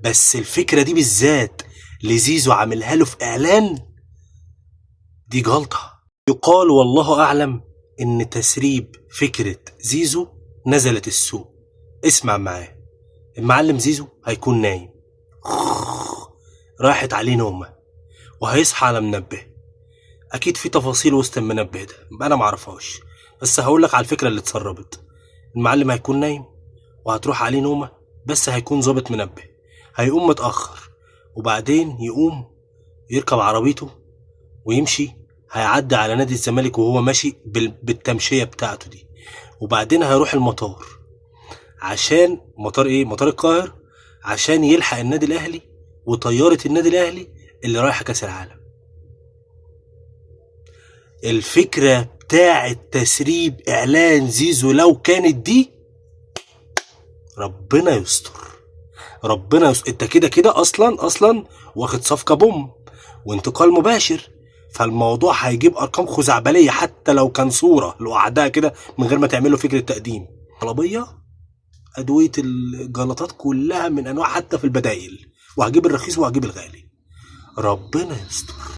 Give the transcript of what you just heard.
بس الفكرة دي بالذات لزيزو عاملها له في اعلان، دي جلطة. يقال والله اعلم ان تسريب فكرة زيزو نزلت السوق. اسمع معاه، المعلم زيزو هيكون نايم، راحت عليه نومة، وهيصحى على منبه. اكيد في تفاصيل وسط المنبه ده انا معرفهاش، بس هقولك على الفكرة اللي اتسربت. المعلم هيكون نايم وهتروح عليه نومة، بس هيكون ظابط منبه، هيقوم متأخر، وبعدين يقوم يركب عربيته ويمشي، هيعدي على نادي الزمالك وهو ماشي بالتمشية بتاعته دي، وبعدين هيروح المطار، عشان مطار ايه؟ مطار القاهرة، عشان يلحق النادي الاهلي وطيارة النادي الاهلي اللي رايحة كاس العالم. الفكرة بتاعة تسريب اعلان زيزو لو كانت دي، ربنا يستر، ربنا يستر. انت كده كده اصلا واخد صفقة بوم وانتقال مباشر، فالموضوع هيجيب ارقام خزعبلية حتى لو كان صورة لوحدها كده من غير ما تعمله فكرة تقديم. طلبية ادوية الجلطات كلها من انواع، حتى في البدايل، وهجيب الرخيص وهجيب الغالي. ربنا يستر.